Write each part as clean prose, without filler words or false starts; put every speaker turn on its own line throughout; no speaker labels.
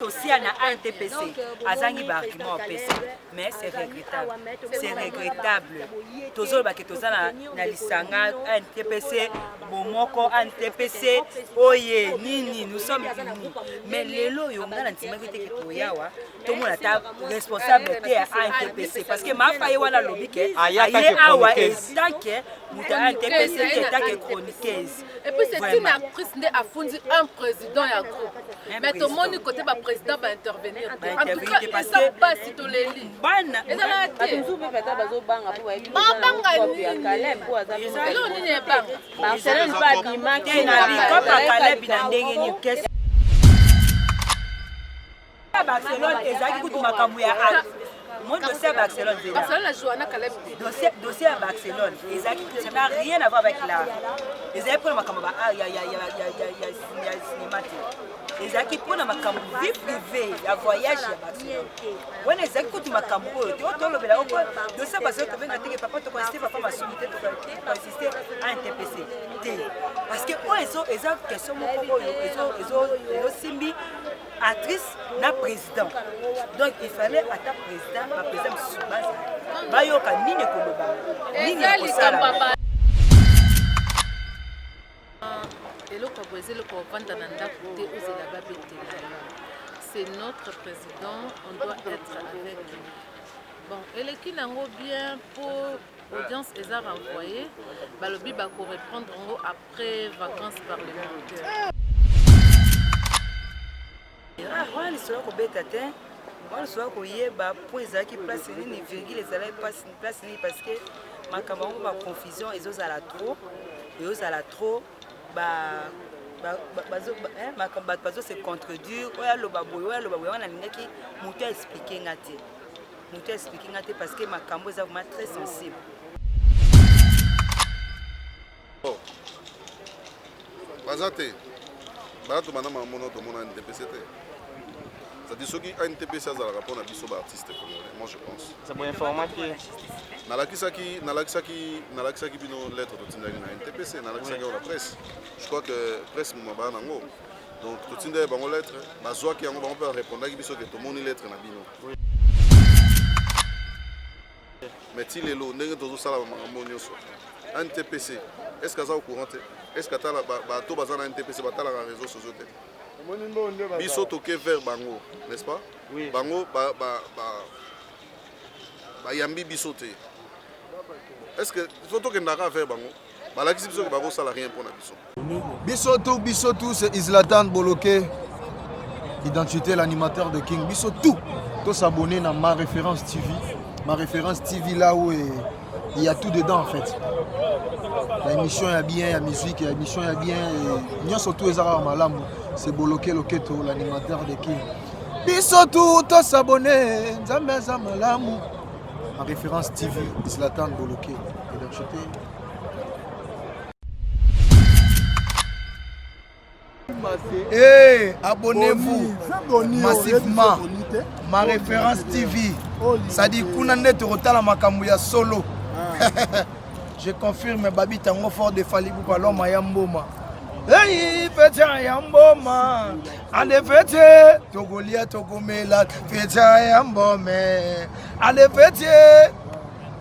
Social na ANTPC azangi ba argument opesa, mais c'est regrettable, c'est regrettable. Tozoloba ke toza na, na lisanga ANTPC bomoko ANTPC oye nini, nous sommes unis, mais lelo oyo nga na ndimaki te ke toyawa tomona ata responsable te ya ANTPC, parce que mafa ye wana alobi ke aye awa etant que moto ya ANTPC te, etant que chroniqueuse.
Et puis c'est une actrice nde afundi un président ya groupe. Mais tomoni côté ba président ba intervenir. En tout cas, eza pasi, toleli.
Bana
ezalaka te.
Bato mosusu mpe pata bazobanga mpo bayebi
Babanga
ya
nini?
Caleb mpo aza
Eloko nini ebanga?
Barcelone mpe abimaki
te na likopa Kalebi na ndenge nini? Question ya Barcelone ezalaki kutu makambo ya acte. Moi, dossier ya Barcelone, zela.
Barcelone ajoua na Caleb te.
Dossier ya Barcelone ezalaki, ça n'a rien à voir avec l'art. Ezalaki mpona makambo ya cinéma te, ezalaki mpona makambo vie privée ya voyage ya Barcelone. Wana ezalaki kutu makambo oyo te oyo tolobela oko dossier ya Barcelone. Tobenga teke papa, tokoinsiste papa Masumu te, tokoinsiste ANTPC te, parce que oyo eza question moko oyo ezosimbi actrice na président. Donc il fallait ata président, baprésident mosusu bazala, bayoka nini ekoloba, nini
Eza
ekosala.
likambo ya eloko ya boye, eza eloko ovanda na ndako te, ozela babetela yo. C'est notre président, on doit être avec lui. Bon, eleki nango bien mpo audience eza renvoyé, balobi bakoreprendre yango après vacances parlementaires.
Ah, wana lisolo ya kobeta te, wana lisolo ya koyeba po ezalaki place nini, virgule ezalaki place nini, parce que makambo yango, baconfusion ezozala trop, ezozala trop. Makambo bato bazo se contredire, oyo aloba boye, oyo aloba boye. Wana alingaki moto aexpliquer nga te, moto aexpliquer nga te, parce que makambo eza vraiment très sensible.
Baza te, baya tobanda makambo tomona NTPC te. C'est-à-dire soki ANTPC azalaka mpona biso baartiste congolais, moi je pense nalakisaki bino lettre totindaki na NTPC, nalakisaki yango na presse. Je crois que presse moma baya nango. Donc totindaki bango lettre, bazwaki yango, bango mpe barépondaki biso ke tomoni lettre na bino. Mais ti lelo, ndenge tozosala bamakambo nyonso, ANTPC est ce que aza au courant te? Est ce que atala bato baza na NTPC batalaka réseaux sociaux te? Biso toke vers bango, n'est-ce pas?
Oui.
Bango bayambi biso te. Est ce que faut tokendaka vers bango? Balakisi biso ke bakosala rien mpona biso.
Biso tout, biso tout, c'est Islatan Boloke, identité l'animateur de King. Biso tout, tous abonnés dans Ma Référence TV. Ma Référence TV, là où il y a tout dedans en fait. La émission est bien, la musique, l'émission est bien. Et surtout, malamu, c'est Boloke Loketo, l'animateur de King. Biso tout, tous abonnés, Nzambe aza malamu. Ma Référence TV, Zlatan Boloke, identité. Hey, abonnez-vous massivement. Ma Référence TV. Ça dit kuna nde tokotala makambo ya solo. Je confirme, babi tango fort de Fally Ipupa, l'homme ya mboma. Hey, fête ya mboma. Ale fête, tokolia tokomela, fête ya mboma. Ale fête.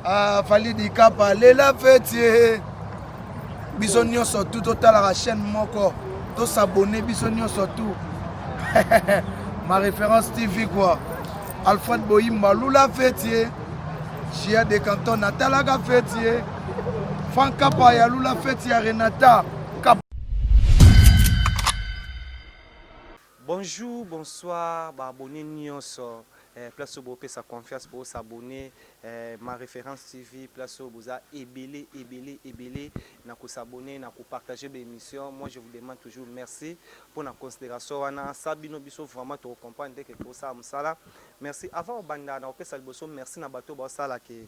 Ah, Fally Dikapa lela fête. Biso nyonso tu totalaka chaîne moko, tosabonner biso nyonso tu. Ma Référence TV quoi. Alfred Boyimba lula fête. Gia de Canton natalaka fête. Frank Kapa ya lula fête ya Renata. Kapa.
Bonjour, bonsoir, baabonné nyonso. Place oyo bopesa confiance, bosabonner Ma Référence TV, place oyo boza ebele ebele ebele na kosabonner, na kopartager baémission. Moi je vous demande toujours merci mpo na considération wana sa bino. Biso vraiment tokocomprendre te ke tosala mosala. Merci. Avant obanda na kopesa liboso merci na bato baosala ke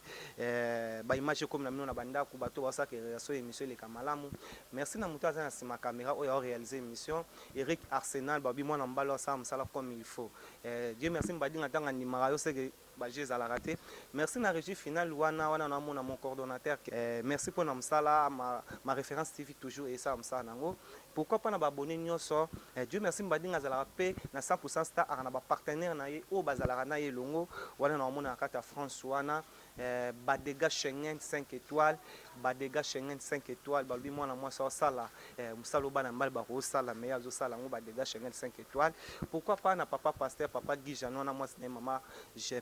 baimage ekomi na bino na bandako, bato baosala ke réalisation émission eleka malamu. Merci na moto aza na nsima caméra oyo aoréalise émission, Eric Arsenal. Babi mwana mobali oyo asala mosala comme il faut. Dieu merci, mbadinga ntango andimaka yo seke. Ba jeux ezalaka te. Merci na regie finale wana wana naomona mon coordonnateur. Eh, merci pona mosala ma, ma référence TV toujours esala mosala nango. Pourquoi pas na ba abonné nyonso. Eh, Dieu merci Mbadinga azalaka pe na 100% star aka na ba partenaire na ye oyo bazalaka na ye elongo wana naomona na kati ya France wana. Eh, Badega Schengen 5 étoiles, Badega Schengen 5 étoiles, balobi mwana mwasi osala eh, mosala oyo bana mibali bakosala mais ye azosala yango Badega Schengen 5 étoiles. Pourquoi pas na papa pasteur, papa Guy Jeannot na mwasi na ye mama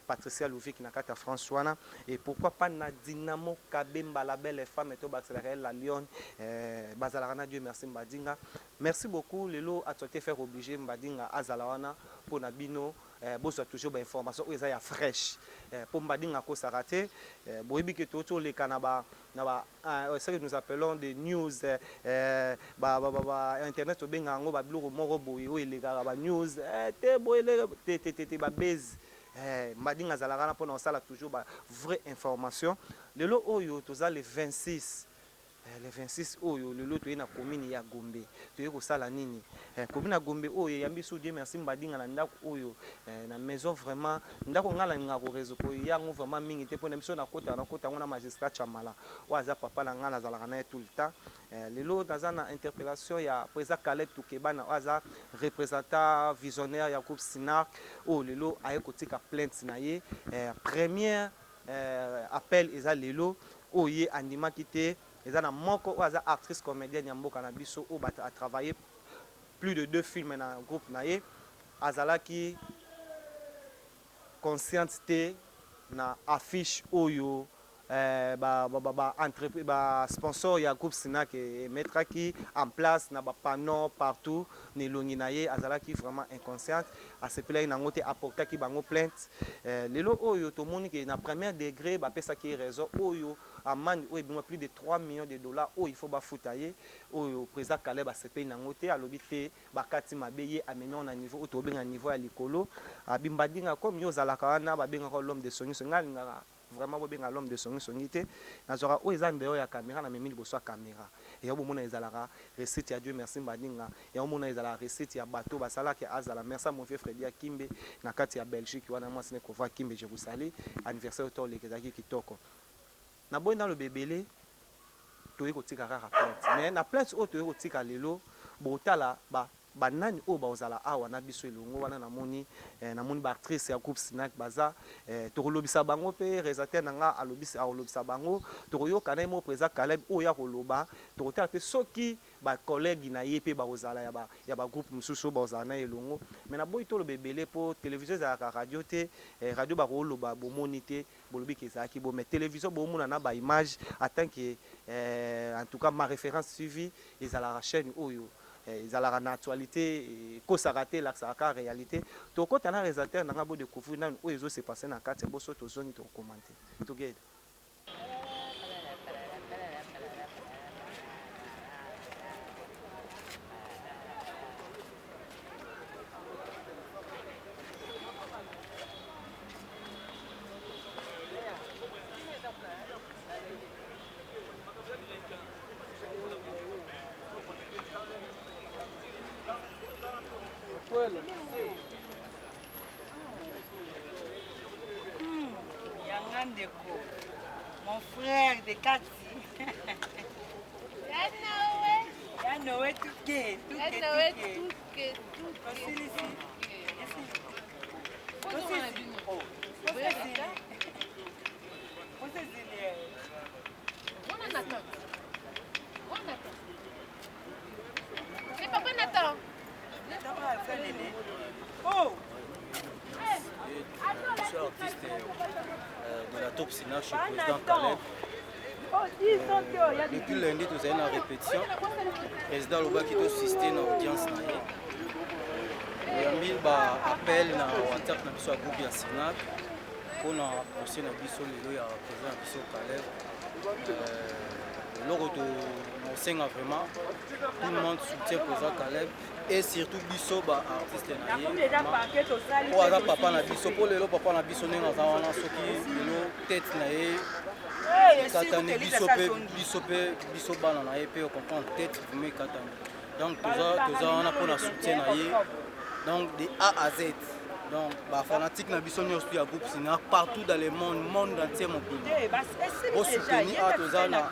Patricia Louvik na kati ya France wana. Et pourquoi pas na Dynamo Kabemba la belle femme to bakiselaka ye la lionne eh, bazalaka na Dieu merci Mbadinga. Merci beaucoup lelo actualité faire obligé Mbadinga azala wana mpo na bino. Eh, bozwa toujours ba information oyo eza ya fraîche eh, po Mbadinga akosaka te. Eh, boyebi ke toyoti oleka na ba na ba ce que nous appelons des news eh, ba, ba, ba, ba internet tobenga yango ba biloko moko boye oyo elekaka ba news eh, te boye eleka te te te te ba base eh, Mbadinga azalaka wana mpona kosala toujours ba vraie information. Lelo oyo toza le 26 Eh, le 26 oyo lelo toye na commune ya Gombe. Toye kosala nini? Eh, commune ya Gombe oyo eyambi su Dieu merci Mbadinga na ndako oyo eh, na maison vraiment ndako nga nalingaka ko rezo ko yango vraiment mingi te pona biso nakota nakota yango na magistrat Chamala oyo aza papa na nga nazalaka na ye tout le temps. Eh, lelo naza na interpellation ya président Caleb Tukebana oyo aza représentant visionnaire ya groupe Sinarc oyo lelo aye kotika plainte na ye eh, première eh, appel eza lelo oyo ye andimaki te. Eza na moko oyo aza actrice comedienne ya mboka na biso oyo ba a travailler plus de deux films na groupe na ye, azalaki consciente te na affiche oyo eh, ba, ba, ba, ba, entreprise, ba sponsor ya groupe Sinac emettraki en place na ba panneaux partout na elongi na ye. Azalaki vraiment inconsciente, asepelaki nango te, aportaki bango plainte. Eh, lelo oyo tomoni ke na premier degré bapesaki ye raison oyo amende oyo ebima plus de 3 millions de dollars oyo il faut bafuta ye, oyo président Caleb asepeli nango te, alobi te bakati mabe, ye amemi yango na niveau oyo tokobenga niveau ya likolo. Abi Mbadinga, comme yo ozalaka wana babengaka l'homme de songi songi, ngai alingaka vraiment bobenga l'homme de songi songi te, nazwaka oyo eza ndeo ya caméra namemi liboso ya caméra yango bomona ezalaka recette ya Dieu merci Mbadinga, yango mona ezalaka recette ya bato basalaki azala. Merci à mon vieux Freddy Akimbe na kati ya Belgique wana, mwasi ne Kova Akimbe, je vous salue. Anniversaire to oleka ezalaki kitoko. Naboyi naloba ebele, toyei kotika kaka plainte, mais na plainte oyo toyei kotika lelo botala ba banani oyo bakozala awa na biso elongo wana. Namoni eh, namoni ba actrice ya groupe Sinac baza eh, tokolobisa bango mpe réalisateur na nga alobisa akolobisa bango, tokoyoka na ye moko président Caleb oyo ya koloba. Tokotala mpe soki ba collègue na ye mpe bakozala ya ba ya ba groupe mosusu oyo bakozala na ye elongo. Mais naboyi toloba ebele mpo télévision ezalaka radio te. Eh, radio bakoloba bomoni te, bolobi ke ezalaki bo, mais télévision bomona na ba image en tant que eh, en tout cas ma référence suivi ezalaka chaîne oyo ezalaka na actualité, ekosaka te, elakisaka kaka réalité. Tokota na réalisateur na nga bo découvrir nanu oyo ezo se passer na kati ya boso, tozongi tokokommente together.
Yanga ndeko, mon frère de Kati. Ya Noé tuke, tuke, tuke. Osilisi. Osisi. Osisi. Osisi.
Wana Nathan. Wana Nathan. C'est papa Nathan.
Oh!
Je suis artiste de la top Sina, je suis président Caleb. Depuis lundi, nous avons une répétition. Président alobaki toassiste na audience na ye. Oyambi ba appel na WhatsApp na biso ya groupe ya Sinac mpona procès na biso lelo ya président na biso Caleb. Eloko tosenga vraiment, tout le monde soutient président Caleb et surtout biso ba artiste na ye oyo aza papa na biso, mpo lelo papa na biso ndenge aza wana, soki lelo tete na ye ekatani, biso mpe biso mpe biso bana na ye mpe ocomprendre tete vraiment ekatani. Donc toza wana mpona soutien na ye, donc de A à Z. Donc ba fanatique na biso nyonso ya groupe Cinéa partout dans le monde, monde entier mobimba. Bosoutenir awa toza na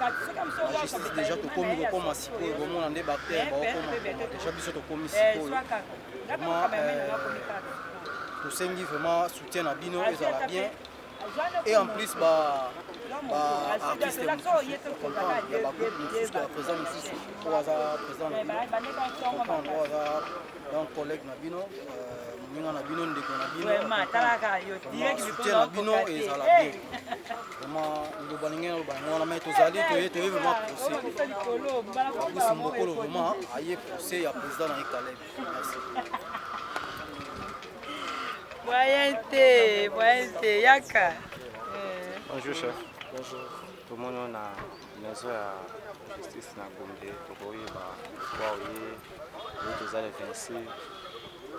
justice déjà, tokomi kokoma sikoyo, bomona nde baacteur baokoma déjà, biso tokomi sikoyo. Vraiment tosengi vraiment soutien na bino ezala bien. Et en plus ba baartiste mosusu, comprendre, ya bagroupe mosusu, ya président mosusu oyo aza président na bino, comprendre, oyo aza donc collègue na bino, moninga na bino, ndeko na bino, soutien na bino ezala bien. Vraiment liloba ndenge naloba yango wana, mais tozali toye vraiment procès Fabrice Mbokolo, vraiment aye procès ya président na ye Caleb. Merci.
Moyen te, moyen te, yaka.
Bonjour chef.
Bonjour.
Tomoni na maison ya justice na Gombe, tokoyeba kwa oye oye, toza le 26,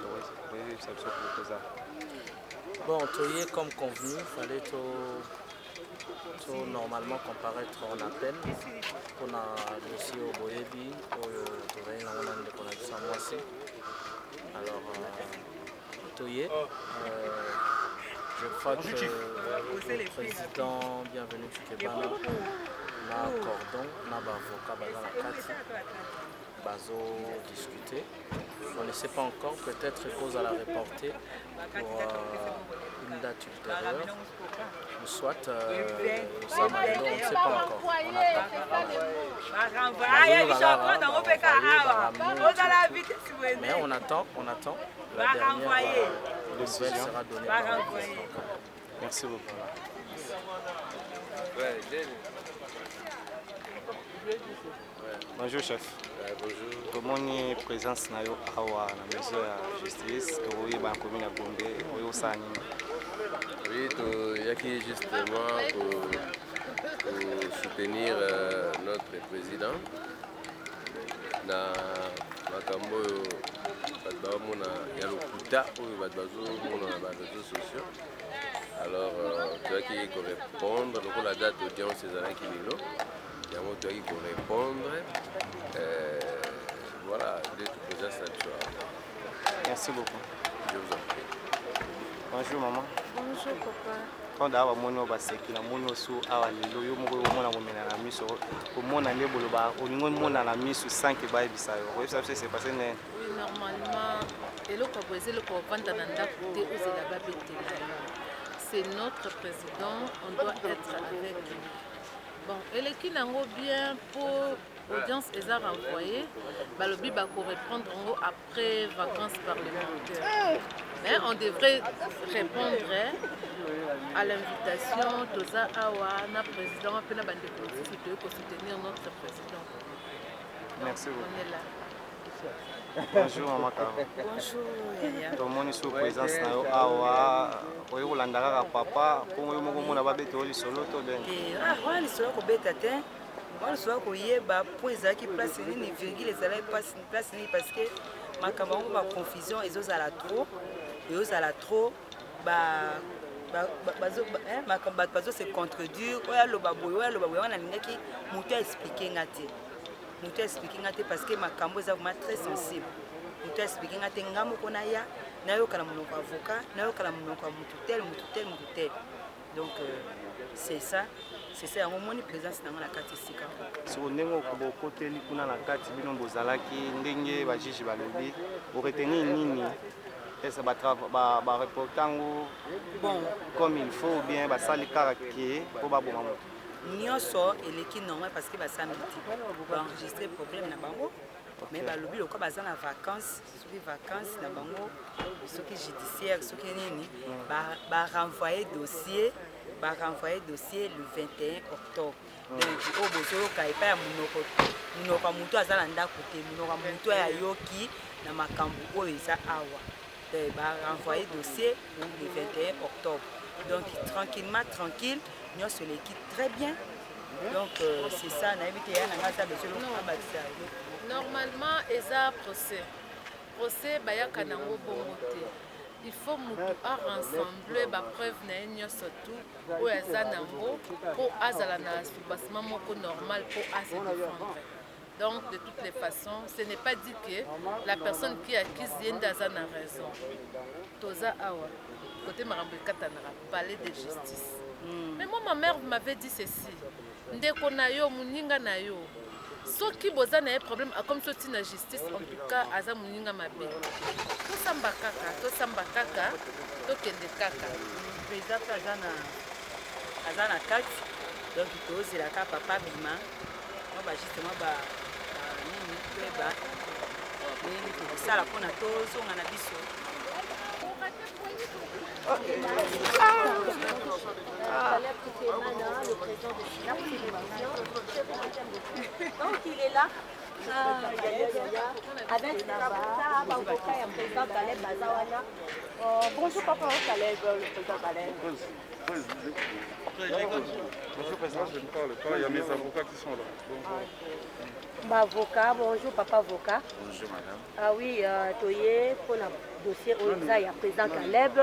tokoyebisa biso toza.
Bon, toye comme convenu, fallait tout, tout normalement comparaître en appel mpona dossier oyo boyebi, oyo tozali nango na ndeko na biso ya mwasi. Alors toye, je crois que le président Bienvenu Tukebana na cordon na baavocat baza na kati, bazodiscuter. On ne sait pas encore, peut-être kozala reporté pour une date ultérieure ou soit osama lelo, on ne sait pas encore, on attend. Mais on attend, on attend la dernière nouvelle sera donnée par le président.
Merci beaucoup. Bonjour chef.
Bonjour.
Tomoni présence na yo awa na maison ya justice, tokoyeba na commune ya Gombe, oyo osala nini?
Oui, toyaki justement pour soutenir notre président na makambo oyo bato baomona ya lokuta, oyo bato bazomona na baréseaux sociaux. Alors toyaki korépondre lokola date audience ezalaki lelo, yango toyaki korépondre. Voilà nde présence na biso awa.
Merci beaucoup.
Je vous en prie.
Bonjour maman.
Bonjour papa.
Ntango awa bamoni oyo baseki, namoni osu awa lelo, yo moko omona komela na miso, omona nde boloba, olingi omona na miso sans que bayebisa yo, koyebisa biso ese passe nene?
Oui, normalement eloko ya boye eza eloko ovanda na ndako te, ozela babetela yo. C'est notre président, on doit être avec lui. Bon, eleki nango bien mpo audience eza renvoyé, balobi bakoreprendre yango après vacances parlementaires, mais on devrait répondre à l'invitation. Toza awa na président mpe na bandeko mosusu, toyei kosoutenir notre président.
Merci beaucoup.
On est là.
Bonjour mama Caro.
Bonjour yaya.
Tomoni su présence na yo awa, oyi kolanda kaka papa mpo yo moko omona babeta yo lisolo to bene?
Wana lisolo ya kobeta te, wana lisolo ya koyeba po ezalaki place nini, virgule ezalaki place nini, parce que makambo yango baconfusion ezozala trop, ezozala trop, makambo bato bazo se contredire, oyo aloba boye, oyo aloba boye. Wana alingaki moto aexpliquer nga te, moto aexpliquer nga te, parce que makambo eza vraiment très sensible. Moto aexpliquer nga te, nga moko naya nayoka na monoko ya avocat, nayoka na monoko ya motu tel, motu tel, motu tel. Donc c'est ça, c'est ça, yango omoni présence nango na kati esika.
Siko ndenge bokoteli kuna na kati, bino bozalaki, ndenge bajuge balobi, oretenir nini? Ese bareporte yango
bon
comme il faut ou bien basali kaka ke mpo baboma moto?
Nyonso eleki normal, parce que basambi te, baenregistre problème na bango, mais balobi lokola baza na vacance, soki vacance na bango, soki judiciaire, soki nini, barenvoye dossier, barenvoye dossier le 21 octobre. Donc oyo bozoyoka epai ya monoko, monoko ya motu aza na ndako te, monoko ya motu oyo ayoki na makambo oyo eza awa, barenvoye dossier pour le 21 octobre. Donc tranquillement, tranquille, nyonso eleki très bien. Donc c'est ça, nayebi te, ya nanga aza besoin eloko abakisa.
Normalement eza procès, procès bayaka nango bongo te. Il faut motu arassembler bapreuve na ye nyonso tu oyo aza nango mpo azala na soubassement moko normal mpo ase défendre. Donc de toutes les façons, ce n'est pas dit que la personne qui accuse ye nde aza na raison. Toza awa côté makambo ekatanaka, palais de justice. Mais moi ma mère m'avait dit ceci, ndeko na yo, moninga na yo, soki boza na ye problème akomi so ntina justice, en tout cas aza moninga mabe. Tosamba kaka, tosamba kaka, tokende kaka.
Président mpe aza na kati, donc tozelaka papa bima mwa bajuste mwa banini, toyeba ndenge tokosala mpona tozonga na biso.
Le président de Synapse Télévision. Donc il est là. Ah, avec l'avocat et président Caleb baza wana. Bonjour papa Caleb, le président Caleb.
Bonjour président, je ne parle pas, il y a mes avocats qui sont là. Bonjour.
Ba avocat, bonjour papa avocat.
Bonjour madame.
Ah oui, toye mpona dossier oyo eza ya président Caleb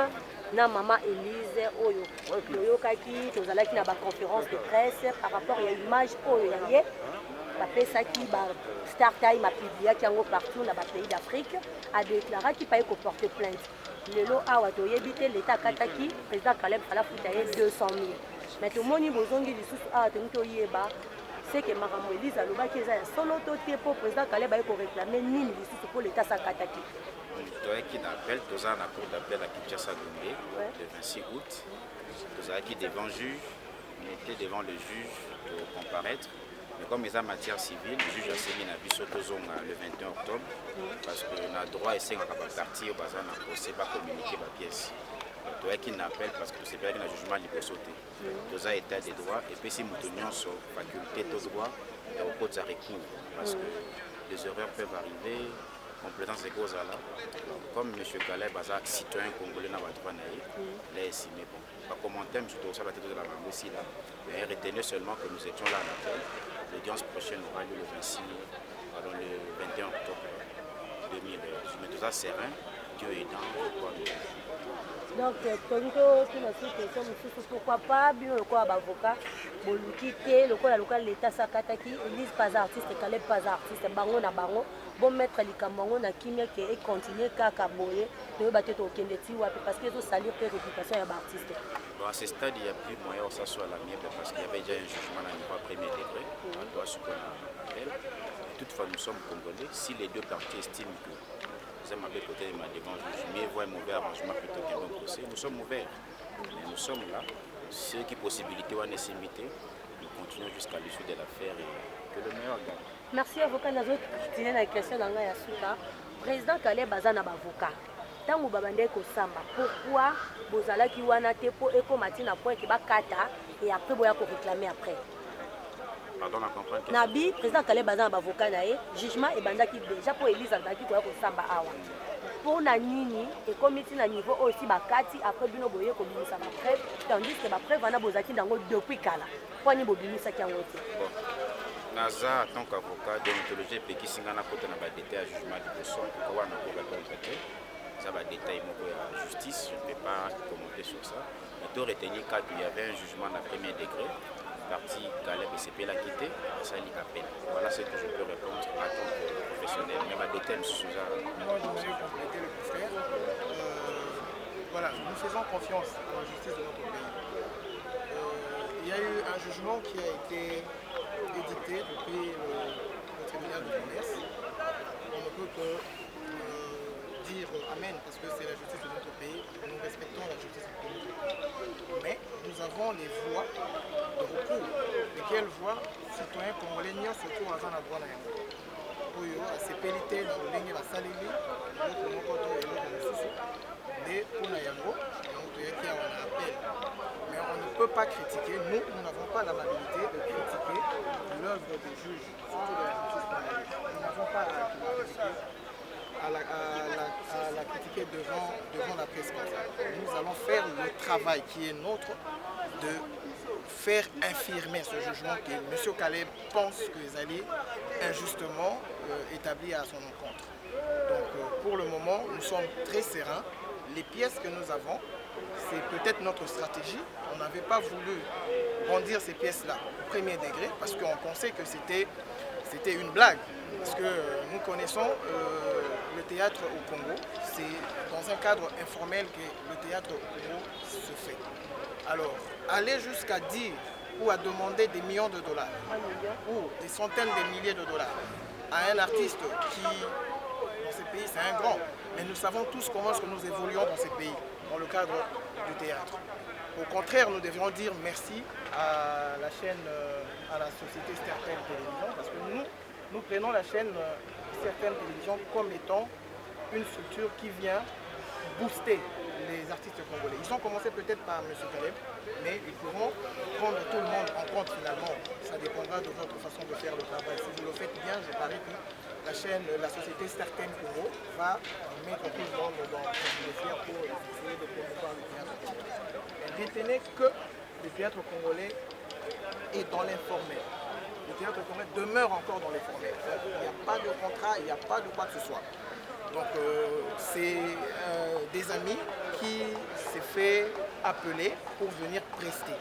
na mama Élise oyo toyokaki, tozalaki na baconférence de presse par rapport ya image oyo ya ye bapesaki ba Star Time, apubliaki yango partout na bapays d'Afrique, adéclaraki pa ye koporte plainte. Lelo awa toyebi te, leta akataki président Caleb alafuta ye 200 000, mais tomoni bozongi lisusu awa. Tongi toyeba seke makambo Elise alobaki eza ya solo to te, mpo président Caleb aye koréclame nini lisusu mpo leta asakataki?
Toyaki na appel, toza na cour d'appel à Kinshasa Gombe le 26 août. Tozalaki devant juge, on était devant le juge de comparaître. Mais comme eza matière civile, juge asengi na biso tozonga le 21 octobre parce que na droit esengaka bapartie oyo baza na procès bacommuniquer bapièce. Toyaki na appel parce que tosepelaki na jugement liboso te. Toza état de droit, epesi moto nyonso faculté to droit ya kokotisa recours parce que des erreurs peuvent arriver, complaisance ekozala. Comme monsieur Caleb aza citoyen congolais na badroit na ye, la esime bon bacommentaire mosusu tokosala te, tozala bango esila. Mais retenez seulement que nous étions là à l'appel. L'audience prochaine aura lieu le 26, pardon, le 21 octobre 2018. Mais toza serein, Dieu aidant, je crois.
Donc tolingi totuna su question mosusu: pourquoi pas bino lokola baavocat boluki te lokola leta asakataki Elise pas artiste, Caleb pas artiste, bango na bango bomettre likambo yango na kimia ke econtinue kaka boye, toyeba te tokende ti wapi, parce que ezosalir mpe réputation ya baartiste?
Bon, à ce stade, il n'y a plus moyen que ça soit à l'amiable parce qu'il y avait déjà un jugement à niveau premier degré, on doit ce qu'on appelle. Toutefois, nous sommes Congolais. Si les deux parties estiment que vous avez peut-être devant juge, mieux vaut un mauvais arrangement plutôt qu'un bon procès. Nous sommes ouverts. Mais nous sommes là. Ceux qui possibilité ou nécessité, nous continuons jusqu'à l'issue de l'affaire et que le meilleur gagne.
Merci avocat. Nazotinye na question na ngai ya suka: président Caleb aza na baavocat, ntango babandaki kosamba, pourquoi bozalaki wana te mpo ekóma ntina point ke bakata et après boya koréclamer après?
Pardon, na comprendre.
Na bi président Caleb aza na baavocat na ye, jugement ebandaki déjà mpo Elise azalaki koya kosamba awa. Mpo na nini ekomi ntina niveau oyo si bakati, après bino boye kobimisa bapreuve, tandis que bapreuve wana bozalaki nango depuis kala? Mpo nini bobimisaki yango te?
Bon, naza en tant qu'avocat, déontologie epekisi nga nakota na badétail ya jugement liboso. En tout cas, wana nakorépondre te, eza badétail moko ya justice, je ne peux pas commenter sur ça. Mais to retenir kaka il y avait un jugement na premier degré, parti Caleb esepelaki te, asali appel. Voilà ce que je peux répondre en tant que professionnel, mais badétail mosusu eza
Moi, j'aimerais compléter le confrère. Voilà, nous faisons confiance à la justice de notre pays. Il y a eu un jugement qui a été édicté depuis le tribunal de commerce. On ne peut que dire Amen parce que c'est la justice de notre pays. Nous respectons la justice de notre pays. Mais nous avons les voies de recours. Lesquelles voies? Citoyens congolais nyonso surtout aza na droit na yango. Oyo asepeli te na lolenge basaleli eloko moko to eloko mosusu, nde mpona yango yango toyaki awa na appel. Mais on ne peut pas critiquer, nous, nous n'avons pas l'amabilité de critiquer l'œuvre des juges, surtout de la justice congolaise. Nous n'avons pas à la critiquer, à la critiquer devant la presse comme ça. Nous allons faire le travail qui est nôtre de faire infirmer ce jugement que M. Caleb pense que ezali injustement établi à son encontre. Donc pour le moment, nous sommes très sereins. Les pièces que nous avons, c'est peut-être notre stratégie. On n'avait pas voulu brandir ces pièces-là au premier degré parce qu'on pensait que c'était C'était une blague, parce que nous connaissons euh, le théâtre au Congo. C'est dans un cadre informel que le théâtre au Congo se fait. Alors, aller jusqu'à dire ou à demander des millions de dollars ou des centaines de milliers de dollars à un artiste qui, dans ces pays, c'est un grand, mais nous savons tous comment est-ce que nous évoluons dans ces pays, dans le cadre du théâtre. Au contraire, nous devrions dire merci à la chaîne, euh, à la société Certaines Télévision, parce que nous, nous prenons la chaîne euh, Certaines Télévision comme étant une structure qui vient booster les artistes congolais. Ils ont commencé peut-être par M. Caleb, mais ils pourront prendre tout le monde en compte finalement. Ça dépendra de votre façon de faire le travail. Si vous le faites bien, je parie que la chaîne, la société Certaines Congo va mettre tout le monde dans le pour essayer de promouvoir le théâtre congolais. Retenez que le théâtre congolais est dans l'informel. Le théâtre congolais demeure encore dans l'informel. Il n'y a pas de contrat, il n'y a pas de quoi que ce soit. Donc euh, c'est euh, des amis qui s'est fait appeler pour venir prester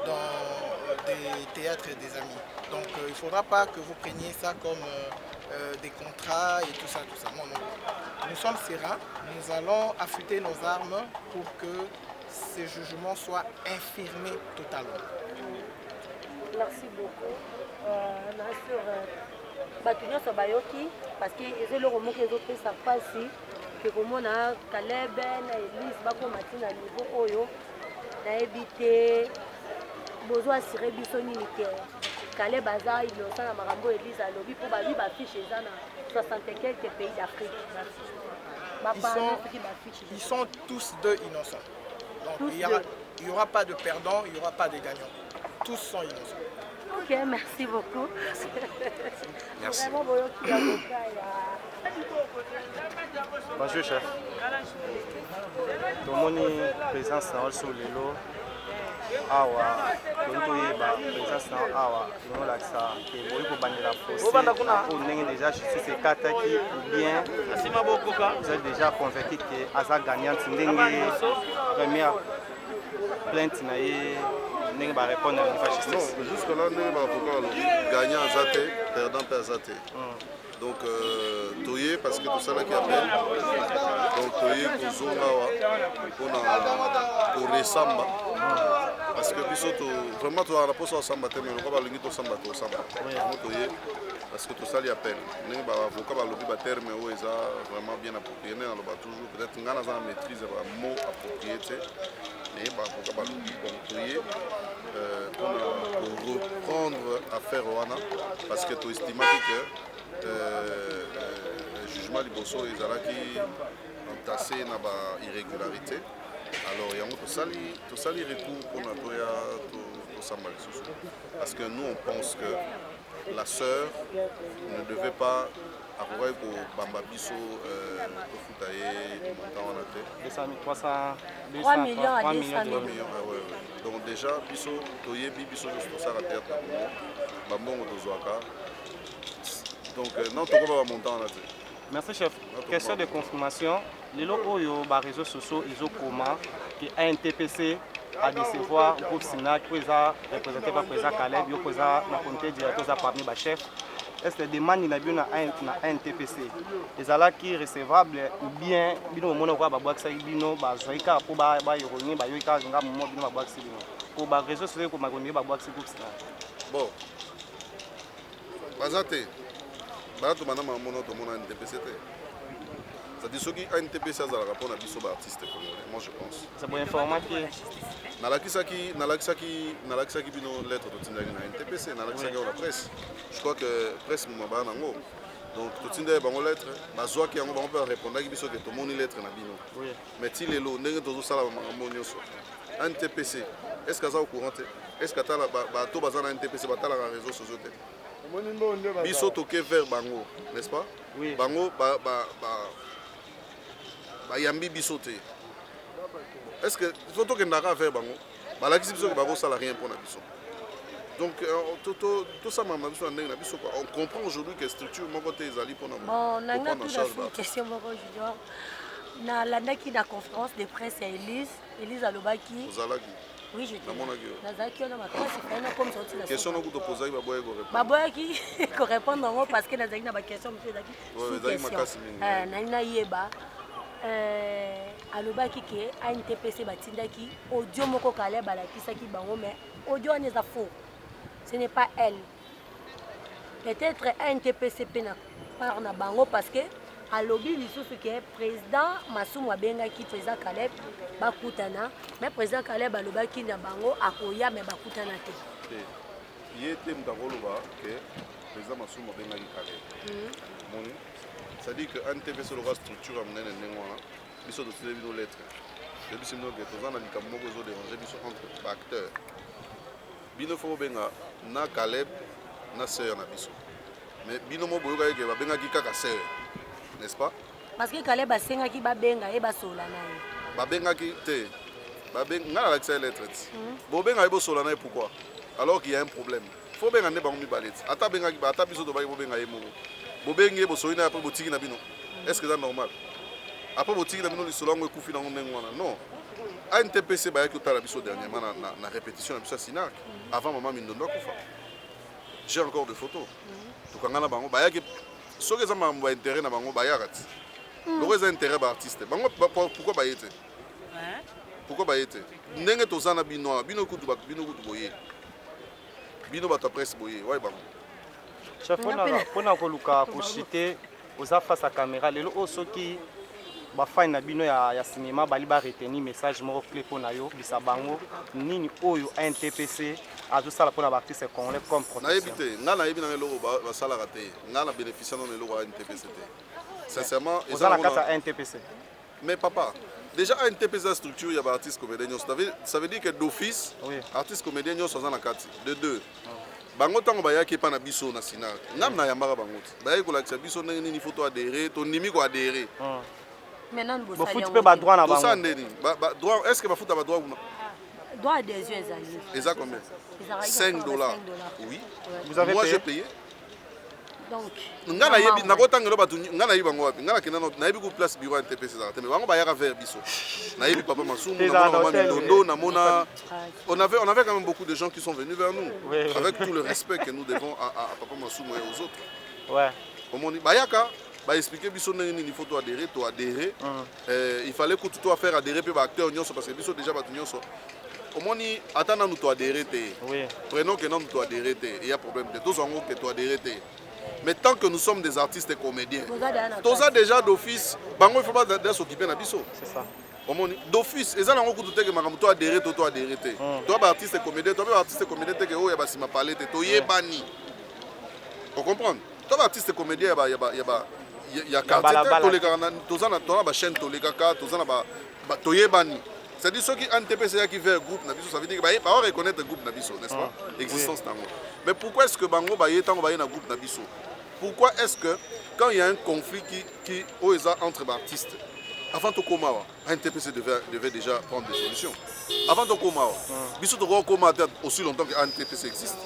dans des théâtres et des amis. Donc euh, il ne faudra pas que vous preniez ça comme des contrats et tout ça, tout ça. Non, non. Nous sommes sereins, nous allons affûter nos armes pour que ces jugements soient infirmés totalement.
Merci beaucoup. Euh, bato nyonso bayoki parce que eza eloko moko ezopesa mpasi ke komona Caleb na Elise bakoma ti na niveau oyo nayebi te bozo assurer biso nini ke Caleb aza innocent na makambo oyo Elise alobi mpo babi bafiche eza na 60 et quelques pays d'Afrique.
Ils sont tous deux innocents. Donc il n'y aura, aura pas de perdant, il n'y aura pas de gagnant. Tous sont innocents.
Ok, merci beaucoup.
Merci.
Vraiment, boyoki avocat ya
Bonjour chef. Tomoni présence na biso lelo awa tolingi toyeba présence na yo awa tozolakisa ke boyi kobandela procès oyo ndenge déjà justice ekataki ou bien vous êtes déjà convaincu ke aza gagnante ndenge première plainte na ye ndenge barépondre na niveau ya justice.
Non, jusque là ndenge baavocat balobi gagnant aza te, perdant mpe aza te. Donc euh, toye parce que tosalaki appel, donc toye kozonga awa mpona koresamba parce que biso to vraiment tozalaka na mposa kosamba te, mais lokola balingi tosamba tosamba yango toye parce que tosali appel ndenge baavocat balobi baterme oyo eza vraiment bien approprié. Nde naloba toujours, peut-être ngai naza na maîtrise ya bamot approprié te, mais baavocat balobi. Donc toye mpona koreprendre affaire wana parce que toestimaki que jugement liboso ezalaki entassé na ba irrégularité. Alors yango tosali tosali recours mpona toya tosamba lisusu parce que nous on pense que la sœur ne devait pas akokaki kobamba biso tofuta ye montant wana te.
200 300
3 millions à
3
200
millions
000.
3 millions, ah ouais, ouais. Donc déjà biso toyebi, biso nyonso tosala théâtre na Congo, bambongo tozwaka, donc non, tokoba bamontant wana te.
Merci chef. Question de confirmation. Lelo oyo ba réseaux sociaux ezokoma ke ANTPC a décevoir groupe Sinac oyo eza représenté par président Caleb, yo eza na comité directeur, eza parmi ba chef. Est-ce que demande na bino na ANTPC ezalaki recevable ou bien bino bomona koka babwakisaki bino, bazwaki kaka mpo bayokoni bayoki kaka nga momo bino babwakisi bino po ba réseaux sociaux ekoma kondie babwakisi groupe Sinac?
Bon, baza te, baza tobanda mamono tomona NTPC te. C'est-à-dire soki ANTPC azalaka mpona biso baartiste congolais, moi je pense
Ça boinformaki?
Nalakisaki bino lettre totindaki na NTPC, nalakisaki yango na presse. Je crois que presse moma baya nango. Donc totindaki bango lettre, bazwaki yango, bango mpe barépondaki biso ke tomoni lettre na bino. Mais ti lelo ndenge tozosala bamakambo nyonso, NTPC est ce que aza au courant te? Est ce que atala bato baza na NTPC batalaka réseaux sociaux te? Biso toke vers bango, n'est ce pas?
Oui.
Bango bayambi biso te. Est ce que faut tokendaka vers bango? Balakisi biso ke bakosala rien mpona biso. Donc tosambaka na biso na ndenge na biso quoi. On comprend aujourd'hui que structure moko te ezali mpona
Bon, nanga
koprendre en
tuna
charge
su question moko, Junior. Nalandaki na conférence de presse ya Elise. Elise alobaki
Ozalaki?
Oui, j'étais là.
Namonaki yo.
Nazalaki wana makasi, fallait nakomisa oti na
Question
suka.
noku topozaki baboyaki korépondre.
Baboyaki korépondre yango parce que nazalaki na baquestion mosusu ezalaki
Ouais,
sous
ezalaki
question.
makasi mingi.
Eh, nali nayeba eh, alobaki ke ANTPC batindaki audio moko Caleb alakisaki bango mais audio wana eza faux. Ce n'est pas elle. Peut-être ANTPC mpe na part na bango parce que alobi lisusu ke président Masumu abengaki président Caleb bakutana mais président Caleb alobaki na bango akoya mais bakutana te.
Te. Ye te moto akoloba ke président Masumu abengaki Caleb. Omoni? C'est-à-dire que ANTPC lokola structure ya monene ndenge wana biso totindeli bino lettre. Toyebisi bino ke toza na likambo moko ezoderange biso entre baacteur. Bino faut bobenga na Caleb na sœur na biso. Mais bino mo boyokaki ke babengaki kaka sœur. N'est-ce pas?
Parce que Caleb asengaki babenga ye basola na ye.
Babengaki te. Babenga nga nalakisa ye lettre ti. Bobenga ye bosola na ye pourquoi? Alors qu'il y a un problème. Faut benga nde bango mibale ti. Ata bengaki ba ata biso tobaki bobenga ye moko. Bobengi ye bosoli na ye après botiki na bino. Est-ce que eza normal? Après botiki na bino lisolo yango ekufi nango ndenge wana. Non. ANTPC bayaki kotala biso dernièrement na, na, na répétition na biso ya Sinarc avant mama Mindondo akufa. J'ai encore des photos. Tokanga na bango bayaki soki eza makambo ya intérêt na bango bayaka ti. Loko eza intérêt ba artiste. Bango ba, pourquoi baye te? Pourquoi baye te? Ndenge toza na bino awa, bino kutu bato bino kutu boye. Bino bato ya presse boye, waye bango.
Chef, mpona koluka kochite oza face à caméra lelo oyo soki bafani na bino ya, ya cinéma bali ba retenir message moko clé mpo na yo bisa bango nini oyo ANTPC azosala mpona baartiste congolais comme
Nayebi
protection.
te, nga nayebi nanga eloko basalaka te. Nga na bénéficie nano eloko ya ANTPC te. Sincèrement,
Oza na
nango
kati ya ANTPC.
Mais papa, déjà ANTPC eza structure ya baartiste comédien nyonso. Ça veut dire que d'office,
Oui.
artiste comédien nyonso aza na kati. De deux. Bango ntango bayaki epa na biso na Sinarc, ngam nayambaka bango te. Bayaki kolakisa biso ndenge nini faut to adhérer, tondimi ko adhérer.
Maintenant bosali
Bofuti
yango
mpe badroit na
Tosala
bango.
nde nini? Ba, ba, droit, est-ce que bafuta ba droit kuna?
Droit d'adhésion ezali.
Eza combien?
Ezalaki
5
na
dollars.
5 dollars.
Oui.
Vous avez
Moi
payé?
j'ai payé.
Donc
Nga nayebi nakotangela bato nga nayebi bango wapi nga nakenda nayebi ku place bureau ya NTPC ezalaka te mais bango bayaka vers biso nayebi papa Masumu
Ezalaka
namona mama
hôtel,
Mindondo
oui.
namona on avait quand même beaucoup de gens qui sont venus vers nous
Oui, oui.
avec tout le respect que nous devons à papa Masumu et aux autres.
Ouais.
Omoni bayaka ba expliquer biso ndenge nini faut to adhérer to adhérer. Il fallait kutu to faire adhérer pe ba acteurs nyonso parce que biso déjà bato nyonso omoni ata nanu to adhérer te.
Oui.
Prenons que nanu to adhérer te, il y a problème te. Tozwa yango que to adhérer te. Mais tant que nous sommes des artistes et comédiens,
Toza déjà na
toza
kati.
déjà d'office, bango il faut pas déjà s'occuper na biso.
C'est ça.
Omoni d'office eza nango kutu te ke makambo to adhérer to to adhérer te. Toza ba artiste et comédien, toza ba artiste et comédien te ke oyo ya basima parler te, toyebani. O comprendre? Toza ba artiste et comédien ya ba ya ba ya ba ya quartier te,
balabala.
tolekaka na toza na toza na ba chaîne tolekaka, toza na ba, ba toyebani. C'est-à-dire ceux qui ANTPC qui vers groupe na biso, ça veut dire que ba ba reconnaître groupe na biso, n'est-ce pas? Existence nango. Mais pourquoi est-ce que bango ba yetango ba ye na groupe na biso? Pourquoi est-ce que quand il y a un conflit qui oyo eza entre ba artistes, avant tokoma wa, ANTPC devait déjà prendre des solutions. Avant tokoma wa, biso tokoma aussi longtemps que ANTPC existe.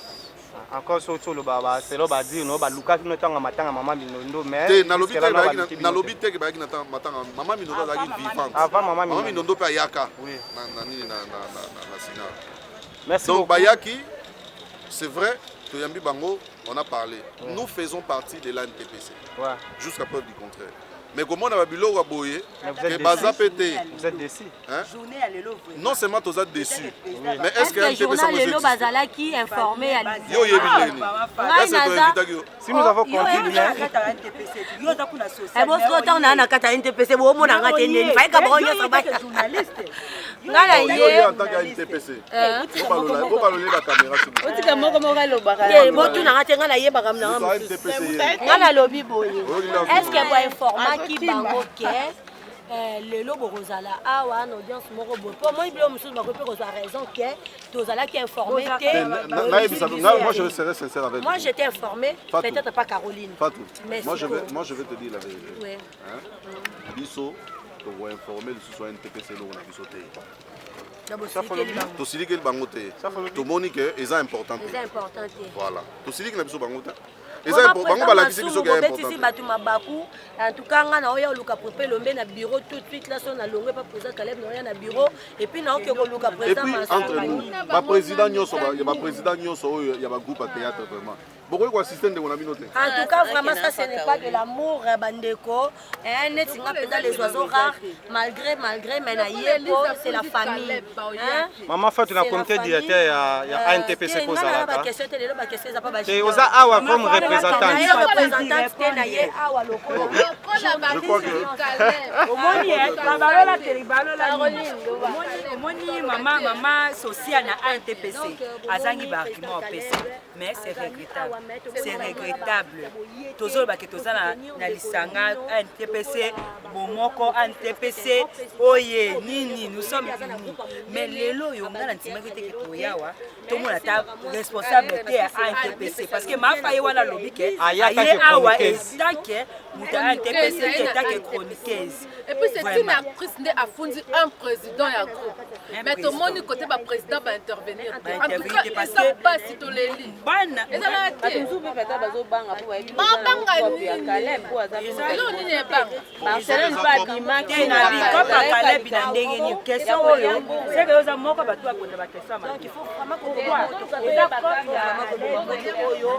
Encore surtout le baba, c'est le badi, no ba luka no tanga matanga mama Mindondo mais
Te nalobi te
jusque-là, no
bayaki
baluki
na
bino
nalobi
te.
te ke bayaki na tanga matanga mama Mindondo azalaki vivante.
Avant mama
Mama
Mindondo.
Mindondo pe ayaka.
Oui.
Na, na nini, na, na, na, na, na Sina.
Merci
Donc
beaucoup.
bayaki, c'est vrai, Toyambi Bango, on a parlé. Nous faisons partie de l'ANTPC.
Ouais.
Jusqu'à preuve du contraire. Mais comment on a biloko boye,
Mais vous êtes
que baza
déçus.
pété.
Vous êtes déçus.
Hein?
Journée à l'élo, vraiment.
Non seulement toza déçus. Mais est-ce
Est-ce
que
que
ANTPC
journal
yango
lelo
existe?
bazalaki informé ya
Yo yebi ndeni.
Ngai
Est-ce que
naza-
toinvitaki yo?
Si nous avons
Oh, yo
compris
yebi
bien.
Yo oza kuna social.
Eh, bosiko ntango naa na kati ya NTPC bomona nga te ndeni faika bango nyonso ba nga na
Yo ye
ye
en tant que ANTPC. Bobalola ba caméra s'il vous plaît.
otika moko moko alobaka
te botuna nga te nga nayebaka nanga
Moto ya
mosusu
NTPC ye.
nga nalobi boye
Oyo
est ce que boinformaki bango ke lelo bokozala awa na audience moko boye mpo moi biloko mosusu bakoki mpe kozwa raison ke tozalaki informé te.
Te, nayebisa, moi je serai sincère avec
Moi
vous.
j'étais informé,
Fatou.
peut-être pas Caroline.
Fatou,
Mais
moi, je
sikoyo.
vais, moi je vais te dire la vérité.
Ouais.
Hein? Biso, to informer lisusu ya NTPC eloko na biso te.
Na bosilikeli bango.
Tosilikeli bango te. Tomoni ke eza important te.
Eza important te.
Voilà. Tosiliki na biso bango te. Eza bango balakisi biso ke
important. Bato mabaku en tout cas nga naoya oluka Pepe Elombe na bureau tout de suite là so na longwe pa président Caleb naoya na bureau et puis naoke koluka président
Et puis entre nous ba président nyonso ya ba président nyonso oyo ya ba groupe ya théâtre vraiment bokoki koassiste ndeko na bino te.
En tout cas vraiment ça ce n'est pas de l'amour bandeko hein, neti nga mpenza les oiseaux rares malgré malgré mais na ye po c'est la famille hein?
Maman Fatou na comité directeur ya, ya euh, ANTPC kozalaka
question te lelo ba question eza pa ba
te oza awa comme représentante
ye représentante te na ye awa lokola
je crois que
omoni balola te balola omoni mama mama sociale na ANTPC azangi ba argument opesa mais c'est regrettable c'est regrettable tozoloba ke toza na, na lisanga antpc bomoko antpc oye nini nous sommes unis mais lelo oyo ngai nandimaki te ke toyawa tomona ata responsable te ya antpc parce que mafa ye wana alobi ke aye awa etanke moto ya antpc te etanke chroniqueuse
Et puis c'est une actrice nde afundi un président ya groupe. Mais tomoni côté ba président ba intervenir. En tout cas, eza pasi toleli.
Bana
ezalaka te. Babanga nini? Eloko nini ebanga?
Barcelone mpe abimaki na bikopa Caleb na ndenge nini? Question oyo seke oza moko bato bakonda ba question ya mabe. Pourquoi? Eza cope ya oyo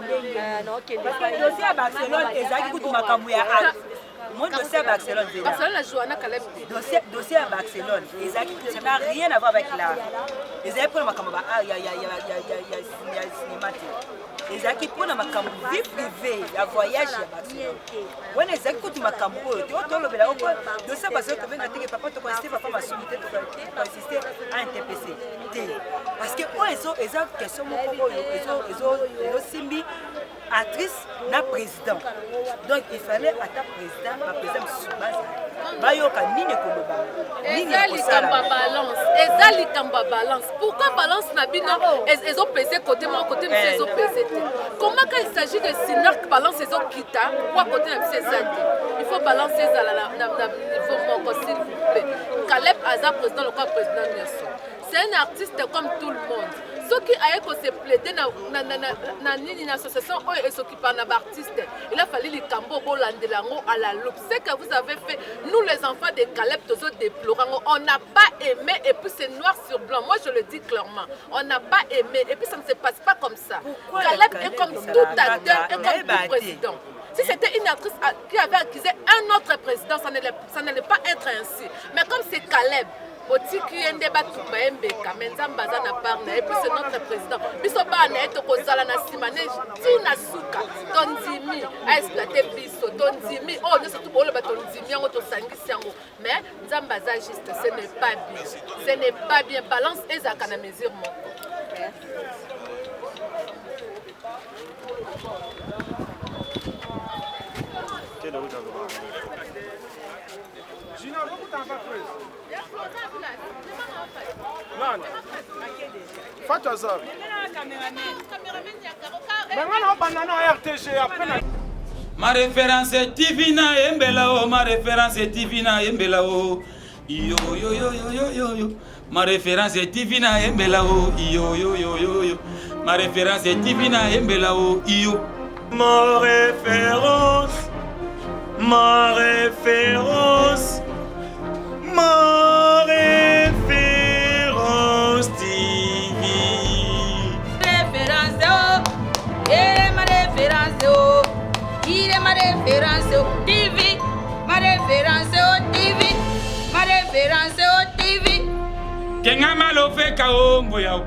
parce que dossier ya Barcelone ezalaki kutu makambo ya acte. Moi, dossier à Barcelone,
Barcelone a joué na Caleb.
Dossier, dossier à Barcelone, ezalaki ça n'a rien à voir avec l'art. Ezalaki mpona makambo ba art ya ya ya ya ya ya ya cinéma te. Ezalaki mpona makambo vie privée ya voyage ya Barcelone. Wana ezalaki kutu makambo oyo te tolobela oko dossier ya Barcelone tobenga te ke papa tokoinsiste papa masumu te tokoinsiste ANTPC te. Parce que oyo ezo eza question moko oyo ezo ezo ezosimbi actrice na président donc il fallait ata président ba président mosusu bazala bayoka nini ekoloba nini
eza likambo ya balance eza likambo ya balance pourquoi balance na bino ezopese kote moko kote mosusu eh. ezopese te comment quand il s'agit de sinark balance ezokita kwa kote na biso eza te il faut balance ezala na niveau moko s'il vous plaît caleb aza président lokola président nyonso c'est un artiste comme tout le monde soki aye ko se plaider na, na, na, na, na nini na association oyo esokipa na baartiste il a fallu likambo bolandela yango à la loupe ce que vous avez fait nous les enfants de Caleb tozo déplore yango on n'a pas aimé et puis c'est noir sur blanc moi je le dis clairement on n'a pas aimé et puis ça ne se passe pas comme ça Pourquoi Caleb est comme tout acteur et comme tout président Si c'était une actrice qui avait accusé un autre président, ça n'allait pas être ainsi. Mais comme c'est Caleb, botiki ye nde batumba ye mbeka me nzambe aza na part na ye puis c'est notre président biso bana na ye tokozala na nsima ne ti na suka tondimi aexploite biso tondimi oyo oh, nyonso tu booloba tondimi yango tosangisi yango mais nzambe aza juste ce n'est pas bien ce n'est pas bien balance ezalaka na mesure moko
Nani? Fatou Azar. Mais nga na banda na RTG après na
Ma référence TV na yembela o ma référence TV na yembela o yo yo yo yo yo yo yo ma référence TV na yembela o yo yo yo yo yo ma référence TV na yembela o yo
Ma référence Ma référence Ma référence TV
Référence oh, eh ma référence oh, il est ma référence oh, TV, ma référence oh, TV, ma référence oh, TV.
Kenga malofeka o ngoya o.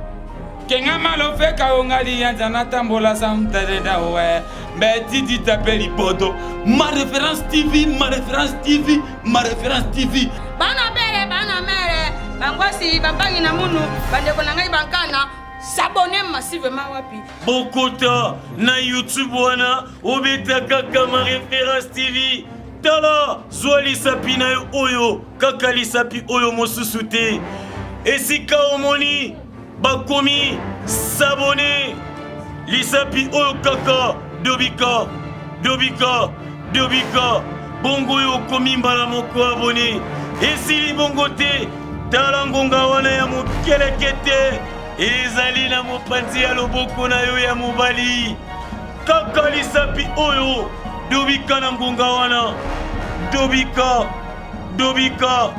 Kenga malofeka o ngali yanza natambola samtareda we. Mais Didi tape libodo.
Ma référence TV, ma référence TV, ma référence TV.
Bana bere, bana mere, bangwasi, bambangi na munu, bandeko na ngai bankana, s'abonner massivement wapi.
Bokota na YouTube wana obeta kaka ma référence TV. Tala, zwa lisapi na yo oyo, kaka lisapi oyo mosusu te. Esika omoni bakomi s'abonner lisapi oyo kaka dobika dobika dobika bongo oyo okomi mbala moko abone esili bongo te tala ngonga wana ya mokeleke te ezali na mopanzi ya loboko na yo ya mobali. Kaka lisapi oyo dobika na ngonga wana dobika dobika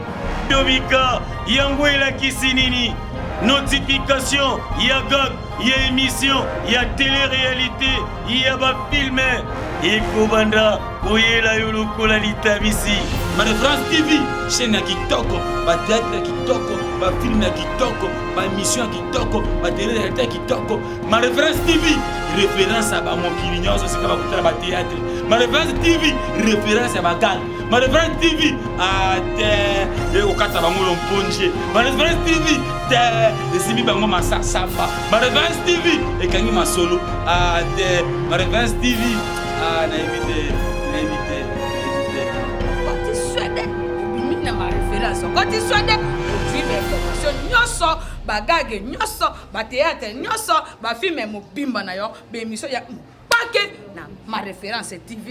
dobika yango elakisi nini notification ya gag ya émission ya télé-réalité ya bafilme ekobanda koyela yo lokola litabisi
Marie France TV chaîne ya kitoko batheatre ya kitoko bafilme ya kitoko baémission ya kitoko batele-réalité ya kitoko Ma Référence TV, référence ya bamokili nyonso esika bakutana ba théâtre. Ma Référence TV, référence ya baganga. Ma Référence TV, ate ah, ekokata bango lomponje. Ma Référence TV, te esimbi bango masasamba. Ma Référence TV ekangi masolo. Ate ah, Ma Référence TV, ah, nayebi te, nayebi te, nayebi te.
Okoti swede obimi na ma référence okoti swede ozwi ba information nyonso bagage nyonso ba théâtre nyonso ba film mobimba na yo ba émission ya mpake na ma référence TV.